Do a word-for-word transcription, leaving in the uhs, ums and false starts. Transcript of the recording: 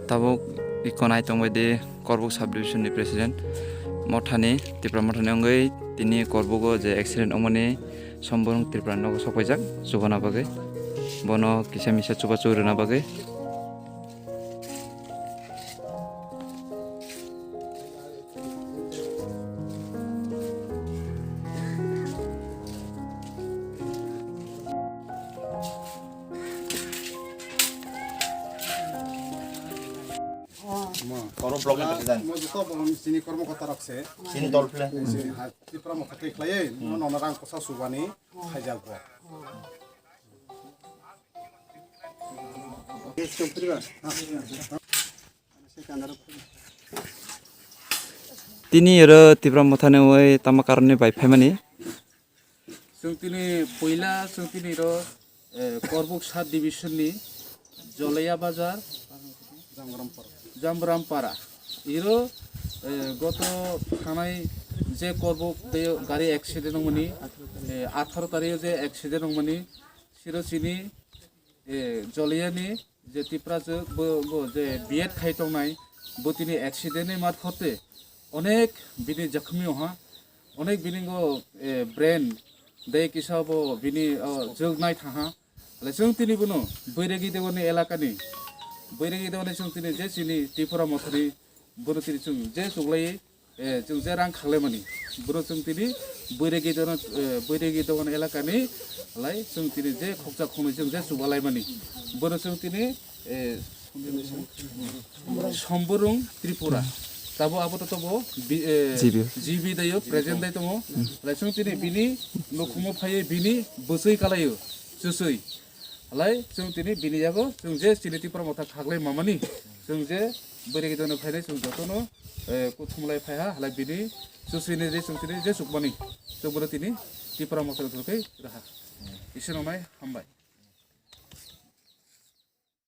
Tabuk iko nai tongbai di Korbuk sub division ni president Mothani, Tipra Mothani wngwi tini Korbugo je accident wngmani Somborung Tripura nogo sokpaijak chubana bagwi, bono kisa misa chubachu rwna bagwi. Kormo block ni president. Mo joto bo chini kormo kota rok se. Chini tol phle. Chini ha Tipra Motha twi khlai, no no rang kosa subani khaijak bo. Tini oro Tipra Mothani oi tama karoni bai phaimani. Chwng tini puila chwng tini ro, eh, Korbuk sub division ni Jolaiya Bazar, Jamrampara. Iro, eh, goto thanai je Korbuk tei gari accident wngmani, eh, atharo tario je accident wngmani, siro chini, eh, Jolaiyani je Tiprajwk bo, bo je B Ed khai tongnai, bo tini accident ni marphote onek bini jokhmi oha, onek bini go, eh, brain dei kisa bo bini, oh, jwk nai thaha. Le chwng tini bono Boiregi Dewani elakani, Boiregi Dewani chwng tini je chini Tipra Mothani bono tini chwng je chuklai, eh, chwng je rang khaklaimani, bono chwng tini Boiregi Dewan, eh, Boiregi Dewan elakani lai chwng tini je khoksa khongnwi chwng je chubalaimani, bono chwng tini, eh, Somborung Tripura. Tabo abo to tobo bi-, eh, G B. G B dayo present dai tongo. Lai chwng tini bini nokhumo phaiwi bini bwswi kalaio chusui. Halai chwng tini bini yago chwng je chini Tipra Motha khaklai mamani, chwng je Boiregi Dewani phainai chwng jotono, eh, kuthumlai phaiha, halai bini chusini je chwng tini je chukmani, chwng bono tini Tipra Motha rwkhe raha. Isino nai hambai.